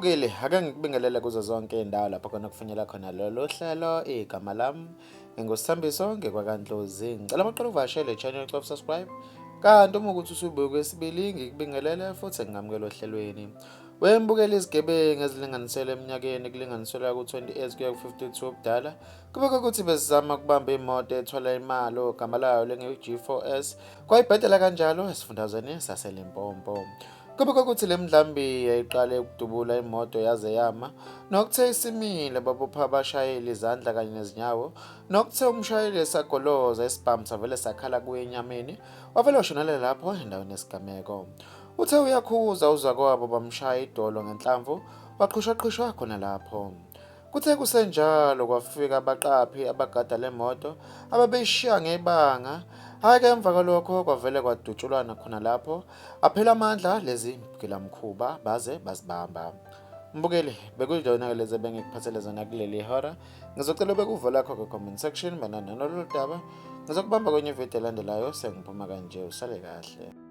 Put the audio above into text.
Mbukeli, ake ngikubingelele kuzo zonke izindawo lapho khona kufinyela khona lolu hlelo. Igama lami nginguSithambiso ngekwaKaNdlozi. Ngicela amaqala uvakashele channel cofa subscribe. Kanti uma ukuthi usubuye kwesibili ngikubingelele futhi ngingamukela ohlelweni. Wembukela izigebengu ezilinganiselwe eminyakeni kulinganiselwa ku-28 kuya ku-52 ubudala. Kubikwa ukuthi bezizama ukubamba imoto ethwala imali ogama layo lengu-G4S kwayibhedela kanjalo esifundazweni saseLimpopo. Kubikwa ukuthi le mdlambi yayiqale ukudubula imoto yaze yama, nokuthe isimile babopha abashayeli izandla kanye nezinyawo, nokuthe umshayeli esagoloza isibhamu savele sakhala kuye enyameni, wavele washonela lapho endaweni yesigameko. Uthe uyakhuza uzakwabo bamshaya idolo ngenhlamvu waqhushwaqhushwa khona lapho. Kuthe kusenjalo kwafika abaqaphi abagada le moto ababeyishiya ngebanga. Hhayi-ke emva kwalokho kwavele kwadutshulwana khona lapho aphela amandla lezi gilamkhuba baze bazibamba. Mbukeli, bekuyizona-ke lezi ebengikuphathele zona kuleli hora. Ngizocela ubeke uvo lakho kwi-comment section mayelana nalolu daba. Ngizokubamba kwenye ividiyo elandelayo sengiphuma kanje. Usale kahle.